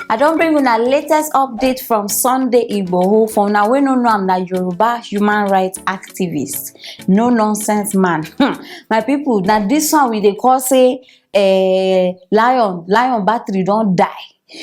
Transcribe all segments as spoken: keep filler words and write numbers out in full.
I don bring una latest update from Sunday Igboho. For una wey no know am, na Yoruba human rights activist, no nonsense man. Hmm. My people, na this one we dey call say, eh, lion, lion battery don die.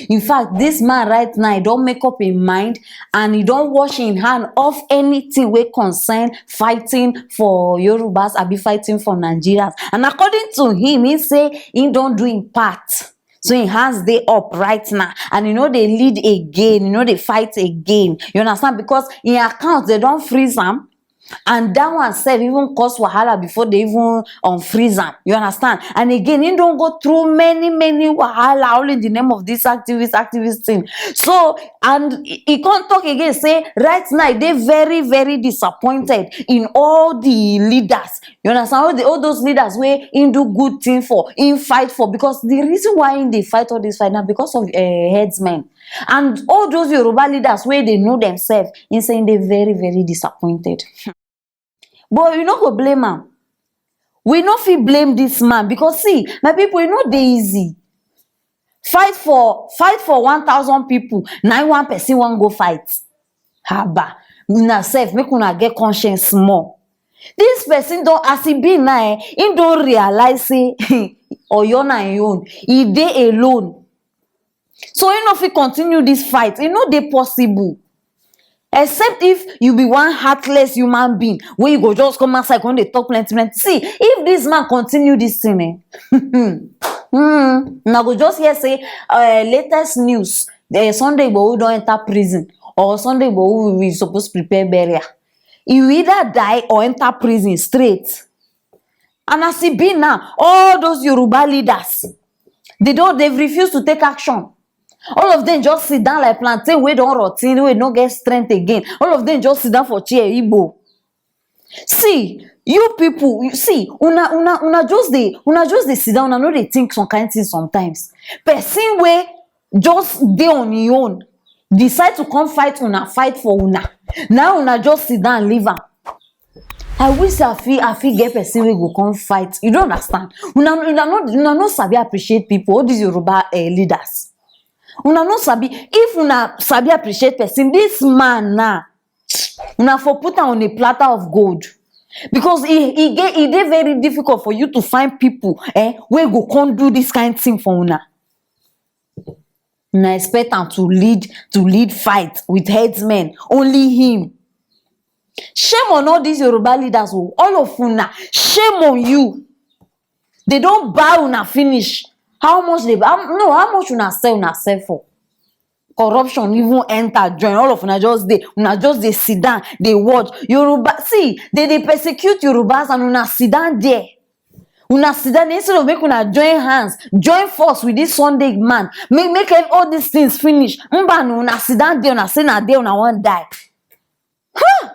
In fact, this man right now, he don make up him mind and he don wash him hand off anything wey concern fighting for Yorubas abi fighting for Nigerians. And according to him, he say he don do him part. So him hands dey up right now and he no dey lead again, he no dey fight again. You understand? Because him account, they don freeze am. And that one sef even cause wahala before they even unfreeze am. You understand? And again, he don go through many, many wahala all in the name of this activist, activist thing. So, and he, he come talk again, say right now, e dey very, very disappointed in all the leaders. You understand? All the, all those leaders wey he do good thing for, he fight for, because the reason why he dey fight all this fight na because of, eh, headsmen. And all those Yoruba leaders wey dey know themselves, he say he dey very, very disappointed. But you no go blame am. We no fit blame this man because, see, my people, e no dey easy. Fight for, fight for one thousand people, na im one person wan go fight. Haba, una sef, make una get conscience small. This person don, as e be now, eh, he don realize say Oyo na im own. E dey alone. So he no fit continue this fight. E no dey possible. Except if you be one heartless human being wey you go just come outside, come dey talk plenty, plenty. See, if this man continue this thing, eh, hmm, una go just hear say, eh, latest news, eh, Sunday Igboho don enter prison, or Sunday Igboho we suppose prepare burial. He will either die or enter prison straight. And as e be now, all those Yoruba leaders, they don, they've refused to take action. All of them just sit down like plantain wey don rotten, wey no get strength again. All of them just sit down for chair, Igbo. See, you people, you see, una, una, una just dey, una just dey sit down, una no dey think some kind things sometimes. Person wey just dey on im own, decide to come fight una, fight for una. Now una just sit down, leave am. I wish I fit, I fit get person wey go come fight. You don't understand. Una, una no, una no sabi appreciate people. All these Yoruba, eh, leaders. Una no sabi. If una sabi appreciate person, this man now, una for put am on a platter of gold. Because e, e get, e dey very difficult for you to find people, eh, wey go come do this kind thing for una. Una expect am to lead, to lead fight with headsmen, only him. Shame on all these Yoruba leaders o, all of una, shame on you. They don buy una finish. How much they, how, no, how much una sell, una sell for? Corruption even enter join. All of una just dey, una just dey sit down, dey watch. Yoruba, see, they dey persecute Yorubas and una sit down there. Una sit down, instead of make una join hands, join force with this Sunday man, make, make ev-, all these things finish. Mba no, una sit down there, una say na there una wan die. Ha!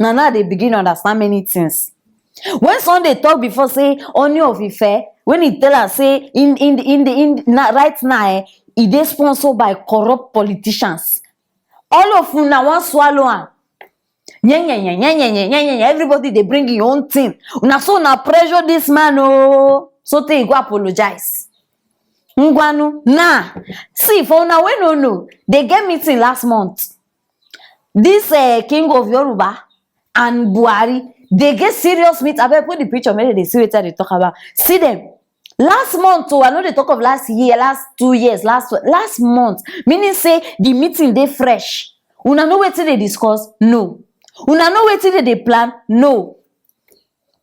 Na now they begin understand many things. When Sunday talk before say Ooni of Ife, when he tell am say in, in, in the, in na, right now, eh, e dey sponsored by corrupt politicians. All of una wan swallow am. Nye, nye, nye, nye, nye, nye, nye, nye, nye. Everybody dey bring your own thing. Una so una pressure this man o. So tey he go apologize. Ngwanu, nah. See, for una wey no know, they get meeting last month. This, eh, king of Yoruba and Buhari, they get serious meet. Abeg, put the picture, make they see wetin I dey talk about. See them. Last month o, I no dey talk of last year, last two years, last, last month. Meaning say the meeting dey fresh. Una know wetin they discuss? No. Una know wetin they dey plan? No.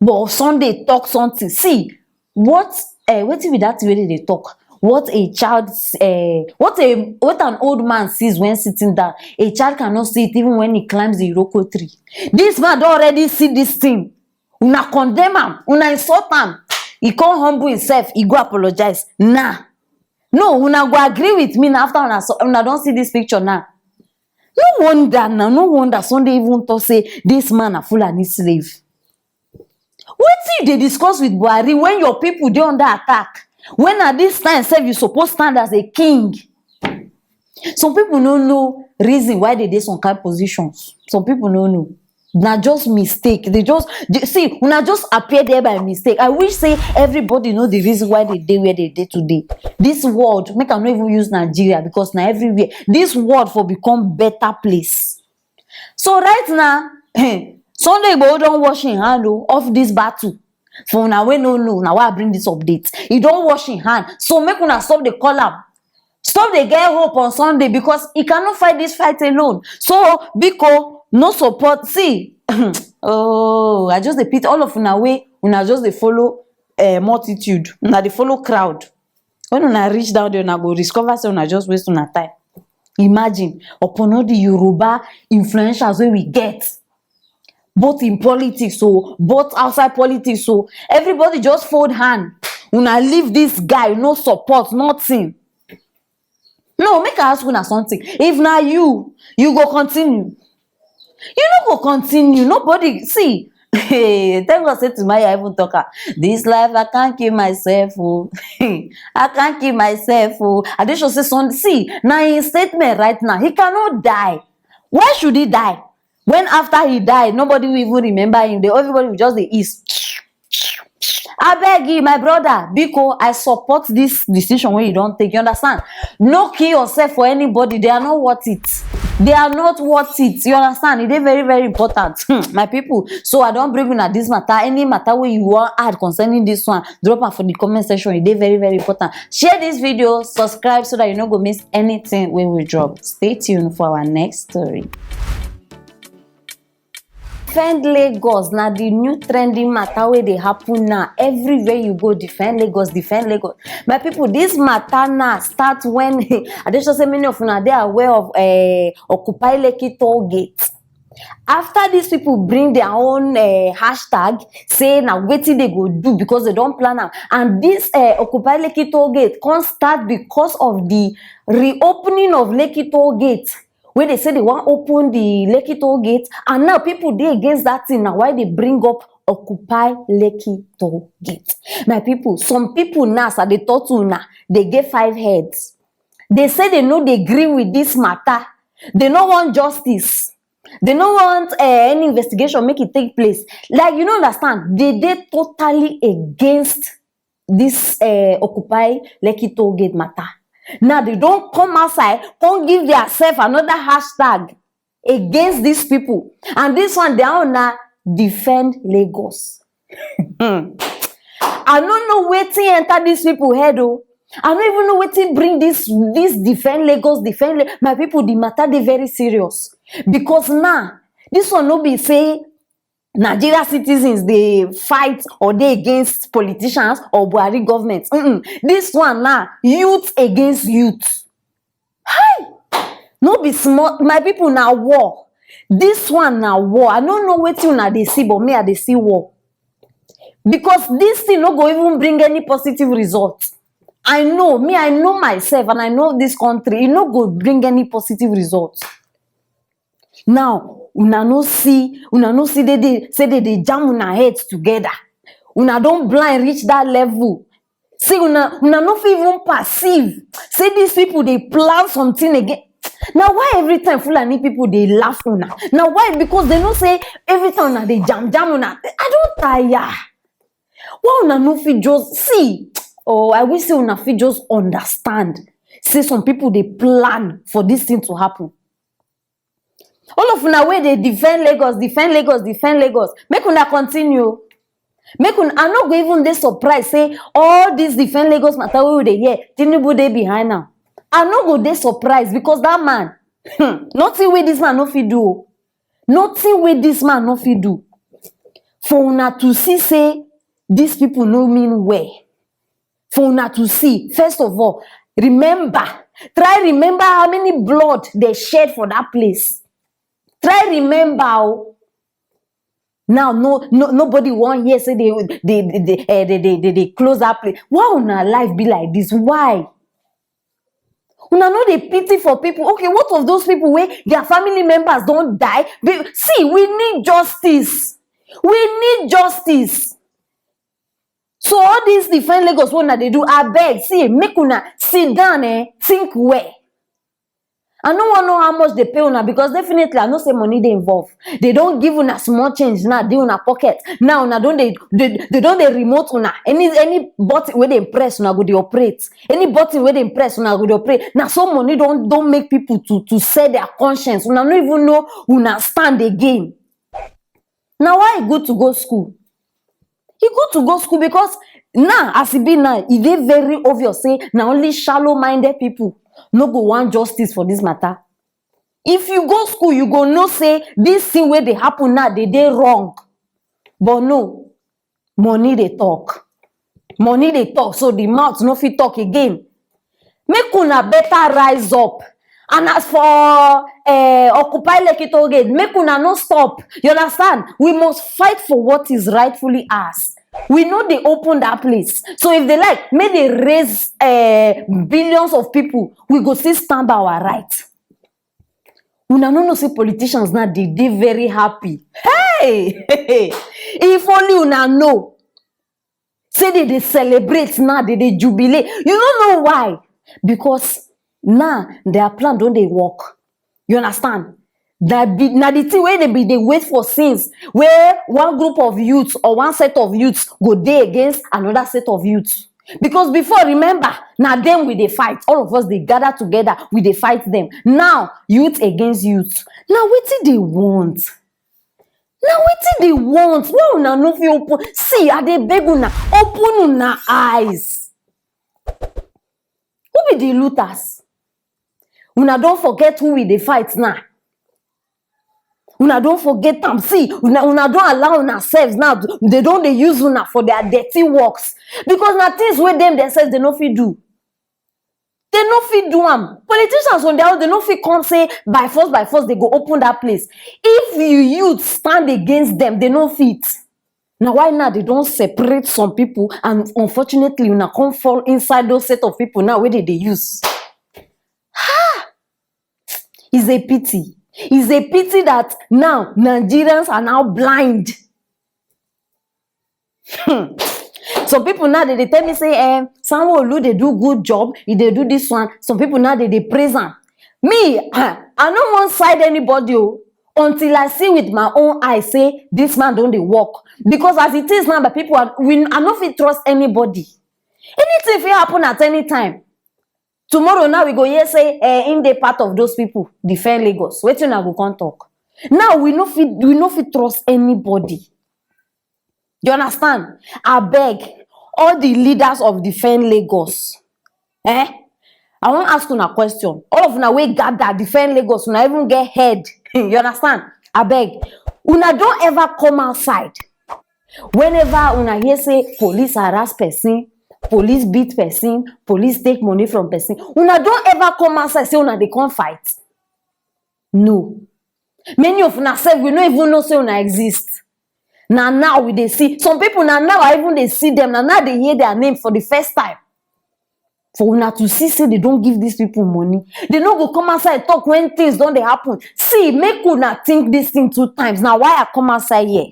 But Sunday talk something. See, what, eh, wetin be that thing wey they dey talk? What a child, eh, what a, what an old man sees when sitting down, a child cannot see it even when he climbs the iroko tree. This man don already see this thing. Una condemn am, una insult am. He come humble himself, he go apologize. Nah. No, una go agree with me now after una so, una don see this picture now. No wonder now, no wonder Sunday even talk say this man na Fulani slave. Wetin you dey discuss with Buhari when your people dey under attack? When at this time sef you suppose stand as a king? Some people no know reason why they dey some kind positions. Some people no know. Na just mistake. They just, they, see, una just appear there by mistake. I wish say everybody know the reason why they dey where they dey today. This world, make I no even use Nigeria, because na everywhere. This world for become better place. So right now, Sunday Igboho don wash him hand o of this battle. For una wey no know, na why I bring this update. He don wash him hand. So make una stop dey call am. Stop dey get hope on Sunday, because he cannot fight this fight alone. So, biko, no support. See, oh, I just dey pity all of una wey una just dey follow, eh, multitude. Una dey follow crowd. When una reach down there, una go discover say una just waste una time. Imagine, upon all the Yoruba influentials wey we get, both in politics o, both outside politics o, everybody just fold hand. Una leave this guy, no support, nothing. No, make I ask una something. If na you, you go continue? You no go continue. Nobody, see, hey, thank God say Timaya even talk am. This life, I can't kill myself o. I can't kill myself o. I dey sure say some, see, na him statement right now. He cannot die. Why should he die? When after he die, nobody will even remember him. The, everybody will just dey ease. Abeg, my brother, biko, I support this decision wey you don take. You understand? No kill yourself for anybody. They are not worth it. They are not worth it. You understand? E dey very, very important. Hmm, my people. So I don bring una this matter. Any matter wey you wan add concerning this one, drop am for the comment section. E dey very, very important. Share this video, subscribe so that you no go miss anything wey we drop. Stay tuned for our next story. Defend Lagos na the new trending matter wey dey happen now. Everywhere you go, defend Lagos, defend Lagos. My people, this matter now start when I dey sure say many of una dey aware of, eh, Occupy Lekki toll gate. After these people bring their own, eh, hashtag, say na wetin they go do because they don plan am. And this, eh, Occupy Lekki toll gate come start because of the reopening of Lekki toll gate, wey they say they wan open the Lekki toll gate, and now people dey against that thing. Na why they bring up Occupy Lekki toll gate. My people, some people now, as I dey talk to una, they get five heads. They say they no dey gree with this matter. They no want justice. They no want, eh, any investigation make it take place. Like, you no understand. They dey totally against this, eh, Occupy Lekki toll gate matter. Now they don come outside, come give theirself another hashtag against these people. And this one, their own na defend Lagos. Hmm. I no know wetin enter these people head o. I no even know wetin bring this, this defend Lagos, defend La-, my people, the matter dey very serious. Because now, this one no be say Nigeria citizens dey fight or dey against politicians or Buhari government. Mm-mm. This one now, youth against youth. Hi! No be small, my people, na war. This one na war. I no know wetin una dey see, but me, I dey see war. Because this thing no go even bring any positive result. I know, me, I know myself, and I know this country. E no go bring any positive result. Now, una no see, una no see they dey, say they dey jam una head together. Una don blind reach that level. See, una, una no fit even perceive say these people dey plan something again. Na why every time Fulani people dey laugh una? Na why? Because they know say every time una dey jam jam una. I don tire. Why una no fit just see? Oh, I wish say una fit just understand say some people dey plan for this thing to happen. All of una wey dey defend Lagos, defend Lagos, defend Lagos, make una continue. Make una, I no go even dey surprised say all this defend Lagos matter wey we dey hear, Tinubu dey behind am. I no go dey surprised because that man, hmm, nothing wey this man no fit do o. Nothing wey this man no fit do. For una to see say these people no mean well. For una to see, first of all, remember, try remember how many blood they shed for that place. Try remember o. Now, no, no, nobody wan hear say they, they, they, they, eh, they, they, they, they close that place. Why una life be like this? Why? Una no dey pity for people. Okay, what of those people wey their family members don die? Be-, see, we need justice. We need justice. So all these defend Lagos wey una dey do, abeg, see, make una sit down, eh, think well. I no wan know how much dey pay una, because definitely I know say money dey involved. Dey don give una small change now, dey una pocket. Now una don dey, dey, dey don dey remote una. Any, any button wey dey press, una go dey operate. Any button wey dey press, una go dey operate. Na so money don, don make people to, to sell their conscience. Una no even know una stand again. Na why e good to go school. E good to go school because now, as e be now, e dey very obvious say na only shallow-minded people no go want justice for this matter. If you go school, you go know say this thing wey dey happen now dey dey wrong. But no, money dey talk. Money dey talk, so the mouth no fit talk again. Make una better rise up. And as for uh, Occupy Lekki Toll Gate, make una no stop. You understand? We must fight for what is rightfully ours. We know they open that place. So if they like, may they raise uh, billions of people, we go still stand by our right. Una no know say politicians now dey dey very happy. Hey! If only una know say they dey celebrate now, they dey jubilate. You no know why? Because now their plan don dey work. You understand? Na be, na the thing wey they be dey wait for since, where one group of youths or one set of youths go dey against another set of youths. Because before, remember, na them we dey fight. All of us dey gather together, we dey fight them. Now, youth against youth. Na wetin they want? Na wetin they want? Why una no fit open? See, I dey beg una, open una eyes. Who be the looters? Una don forget who we dey fight now. Una don forget am. See, una, una don allow una selves now. They don dey use una for their dirty works. Because na things wey dem themselves they no fit do. They no fit do am. Politicians on their own, they no fit come say by force, by force, they go open that place. If you youth stand against them, they no fit. Na why now they don separate some people, and unfortunately, una come fall inside those set of people now wey they dey use. Ha! It's a pity. It's a pity that now Nigerians are now blind. Hmm. Some people now they dey tell me say, eh, Sanwo-Olu dey do good job, he dey do this one. Some people now they dey praise am. Me, I no wan side anybody o, until I see with my own eye say this man don dey work. Because as it is now, but people are, we, I no fit trust anybody. Anything fit happen at any time. Tomorrow now we go hear say, eh, him dey part of those people defend Lagos. Wetin una go come talk? Now we no fit, we no fit trust anybody. You understand? Abeg, all the leaders of defend Lagos, eh? I wan ask una question. All of una wey gather defend Lagos, una even get head. You understand? Abeg, una don ever come outside? Whenever una hear say police harass person, police beat person, police take money from person, una don ever come outside say una dey come fight? No. Many of una sef, we no even know say una exist. Na now we dey see. Some people, na now I even dey see them. Na now they hear their name for the first time. For una to see say they don give these people money, they no go come outside talk when things don dey happen. See, make una think this thing two times. Na why I come outside here.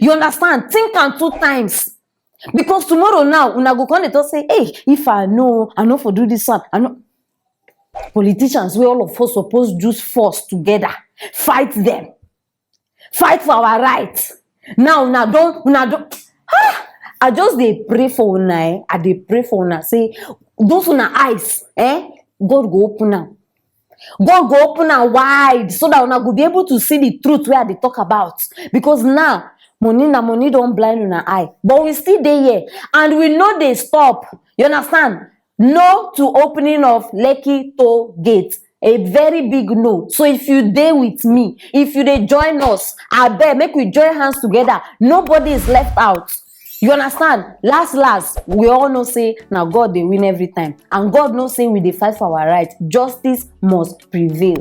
You understand? Think am two times. Because tomorrow now, una go come dey talk say, hey, if I know, I no for do this one. I know. Politicians, we all of us suppose use force together, fight them, fight for our rights. Now, una don, una don. Ah, I just dey pray for una. Eh? I dey pray for una. Say, those una eyes, eh? God go open am. God go open am wide so that una go be able to see the truth wey I dey talk about. Because now, money na money don blind una eye. But we still dey here, and we no dey stop. You understand? No to opening of Lekki Toll Gate. A very big no. So if you dey with me, if you dey join us, abeg, make we join hands together. Nobody is left out. You understand? Last, last, we all know say na God dey win every time. And God know say we dey fight for our right. Justice must prevail.